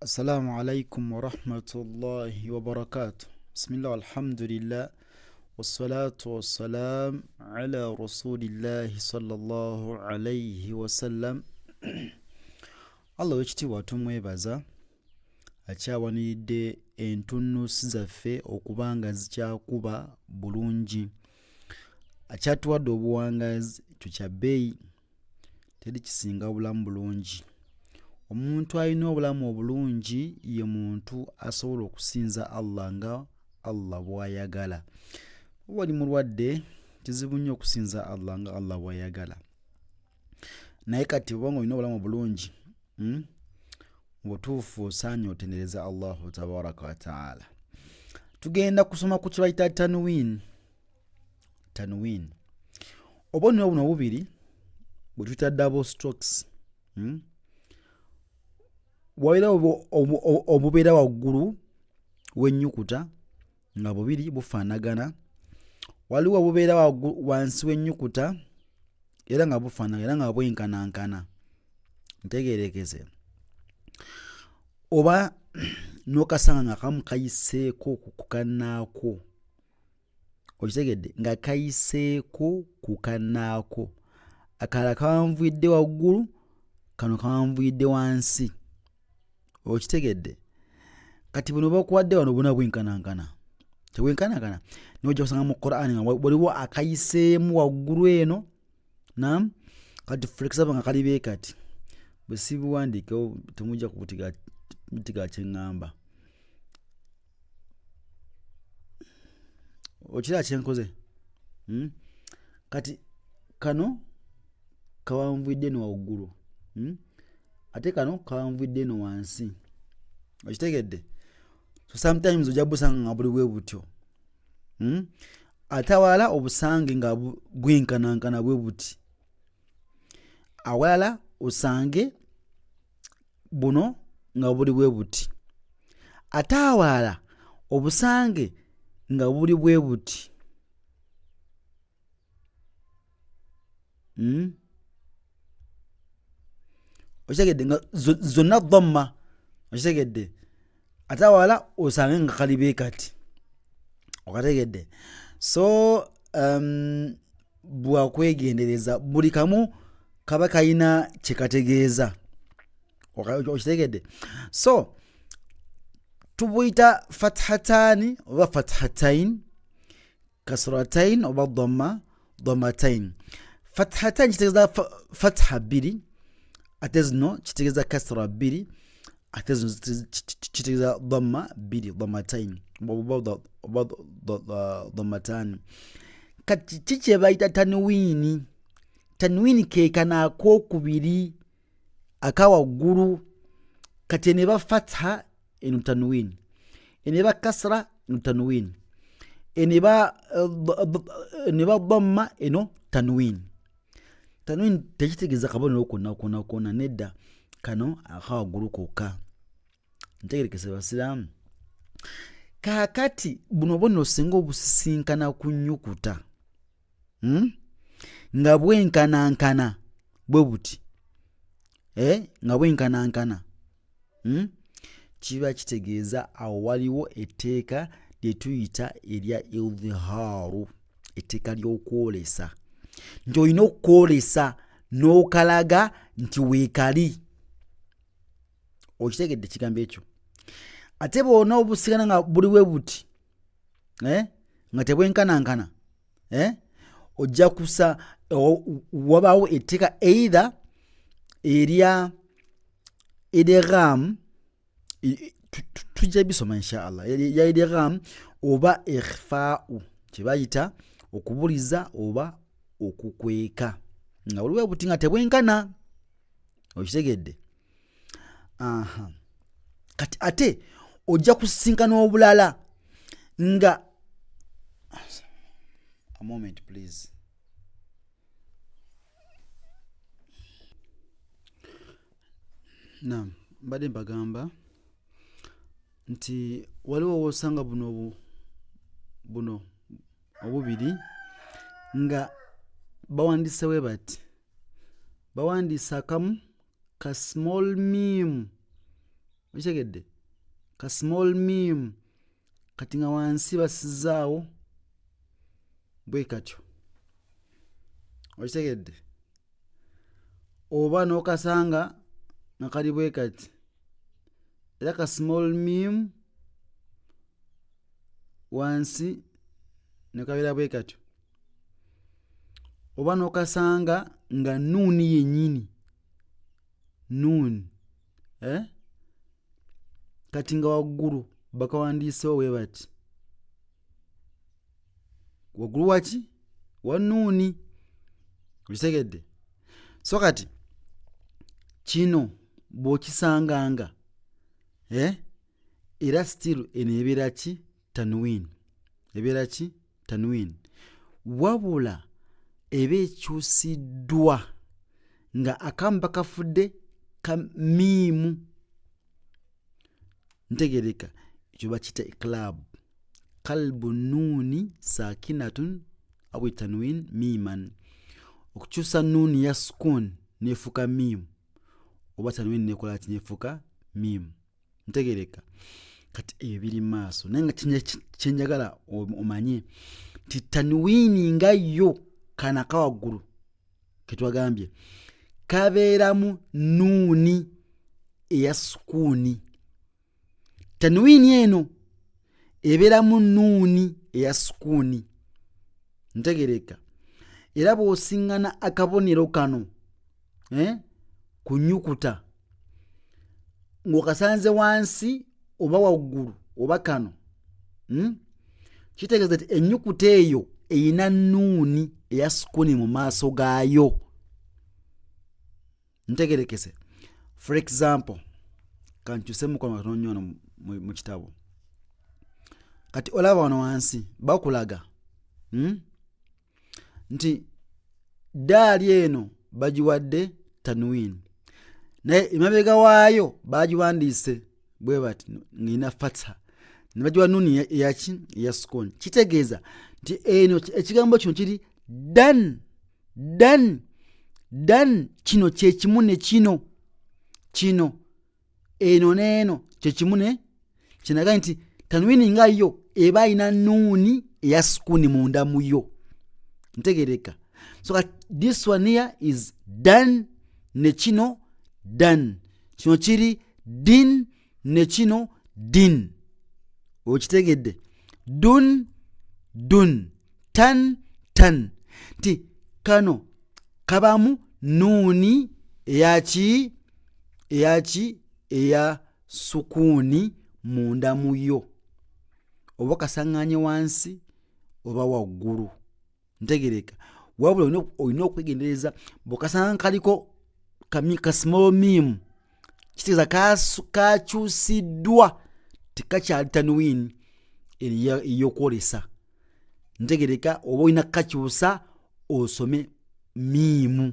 Assalamu alaikum warahmatullahi wabarakatuh. Bismillah walhamdulillah wassalatu wassalam ala rasulillahi sallallahu alaihi wasallam. Allah owekitiibwa tumwebaza akyawaniridde entunnuusi zaffe okuba nga zikyakuba bulungi, akyatuwadde obuwangaazi, ekyo kya bbeeyi. Teri kisinga bulamu bulungi. Omuntu alina obulamu obulungi ye muntu asobola okusinza Allah nga Allah bw'ayagala. Oba oli mulwadde kizibu nnyo okusinza Allah nga Allah bw'ayagala. Naye kati oba ng'olina obulamu obulungi, mu butuufu osaanye otendereza Allahu tabaraka wataala. Tugenda kusoma ku kye bayita tanwin. Tanwin obubonero buno obubiri bwe tuyita double strokes, Wabeera obubeera waggulu w'ennyukuta nga bubiri bufaanagana, waliwo obubeera wansi w'ennyukuta era nga bufaanagana era nga bwenkanankana. Ntegeerekese oba n'okasanga nga kamu kayiseeko ku kannaako, okitegedde, nga kayiseeko ku kannaako, akalala kawanvuyidde waggulu, kano kawanvuyidde wansi, okitegedde. Kati buno bakuwadde wano buna bwenkanankana, tebwenkanankana, naye ojja kusanga mu Quran nga waliwo akayiseemu waggulu eno. Nam kati for example nga kali bwe kati, bwe sibiwandiikewo temujja kubutiga kye ŋŋamba. Okiraba kyenkoze? Kati kano kawanvuyidde eno waggulu, Ate kano kawanvuyidde eno wansi, okitegedde? So sometimes ojja busanga nga buli bwe butyo, Ate awalala obusange nga bwenkanankana bwe buti, awalala osange buno nga buli bwe buti, ate awalala obusange nga buli bwe buti. Okitegedde? Nga zonna dhamma, okitegedde? Ate awalala osange nga kali bwe kati, okategedde? So bwakwegendereza, buli kamu kaba kalina kye kategeeza, okitegedde? So tubuyita fathataani oba fathatain, kasratain oba dhamma, dhammatain. Fathatain kitegeeza fatha bbiri, ate zino kitegeeza kasra bbiri, ate zino kitegeeza dhamma bbiri, dhammatain oba dhammatani. Kati ki kye bayita tanwiini? Tanwiini ke kano akookubiri aka waggulu. Kati eno eba fatha, eno tanwiini, eno eba kasra, eno tanwiini, eno eba dhamma, eno tanwiini. Tanwiini tekitegeeza kabonero konna konna konna, nedda, kano aka waggulu kokka. Ntegerekese basiraamu. Kaakati buno obubonero singa obusisinkana ku nnyukuta, Nga bwenkanankana bwe buti, nga bwenkanankana, Kiba kitegeeza awo waliwo etteeka lye tuyita erya idhihaaru, etteeka ly'okwolesa, nti olina okukwolesa n'okalaga nti weekali. Okitegedde ekigambo ekyo? Ate bw'ona obusigana nga buli we buti, nga tebwenkanankana, ojja kusa wabaawo etteeka either erya idgham, tujja bisoma inshaallah, erya idgham oba ikhfaau, kye bayita okubuliza oba okukweka, nga buliwo buti nga tebwenkana, okitegedde? Aha. Kati ate ojja kusisinkana obulala nga, a moment please. Naam, mbadde mbagamba nti waliwo w'osanga buno buno obubiri nga bawandiise bwe bati, bawandiise akamu ka small mim. Okitegedde? Ka small mim, kati nga wansi basizaawo bwe katyo. Okitegedde? Oba n'okasanga nga kali bwe kati, era ka small mim wansi ne kabeera bwe katyo. Oba n'okasanga nga nuuni yennyini, nuuni, eh? Kati nga waggulu bakawandiisewo bwe bati, waggulu waki? Wa nuuni. Okitegedde? So kati kino bw'okisanganga, eh? Era still eno ebeera ki? Tanwin. Ebeera ki? Tanwin. Wabula eba ekyusiddwa nga akamu bakafudde ka miimu. Ntegereka, ekyo bakiyita iqlab. Qalbu nuuni sakinatun awi tanwin miiman, okukyusa nuuni ya sukun nefuuka miimu, oba tanwin nekola ki? Nefuuka miimu. Ntegereka, kati ebyo biri maaso, naye nga kyenjagala omanye nti tanwini nga yo kana kawaggulu ketwagambye kabeeramu nuuni eya sukuuni. Tanwini eno ebeeramu nuuni eya sukuuni. Ntegereka, era bw'osiŋŋana akabonero kano, ku nnyukuta ng'okasanze wansi oba waggulu oba kano, Kitegeeza nti ennyukuta eyo eyina nuuni eya sukuuni mu maaso gaayo. Ntegerekese, for example, kankyuse mukono katono nnyo wano mu kitabo. Kati olaba wano wansi bakulaga, Nti daali eno bagiwadde tanwin, naye emabega waayo bagiwandiise bwe bati ng'erina fatha, ne bagiwa nuuni eyaki? Eya sukuni. Kitegeeza nti eno ekigambo kino kiri dan, dan, dan. Kino kyekimu ne kino, kino eno n'eno kyekimu ne kinaga nti tanwini nga yo eba alina nuuni eya sukuni munda mu yo. Ntegereka? So kati this one here is dan ne kino dan, kino kiri din ne kino din. Okitegedde? Dun, dun, tan, tan. Nti kano kabamu nuuni eyaki? Eyaki? Eya sukuuni munda mu yo, oba kasaŋŋaanye wansi oba waggulu. Ntegereka, wabula olina okwegendereza bw'okasanga kaliko ka small mim, kitegeeza kakyusiddwa, tekakyali tanwini ey'okwolesa. Ntegereka, oba olina kukakyusa osome miimu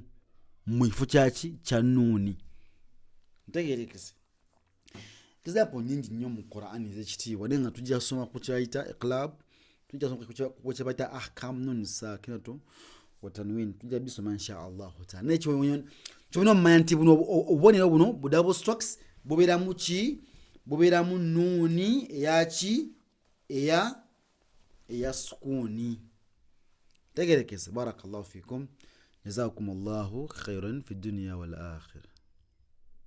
mu kifo kyaki? Kya nuuni. Ntegerekese, example nyingi nnyo mu Quran ez'ekitiibwa, naye nga tujja kusoma ku kyebayita iqlab, tujja kusoma ku kyebayita ahkam nun sakinatu wa tanwin, tujja bisoma insha Allahu taala. Naye kyolina omumanya nti buno obubonero buno bu double strokes bubeeramu ki? Bubeeramu nuuni eyaki? Eya sukuuni. Tegerekese. Barakallahu fikum, jazakum Allahu khairan fi dunya wal akhira.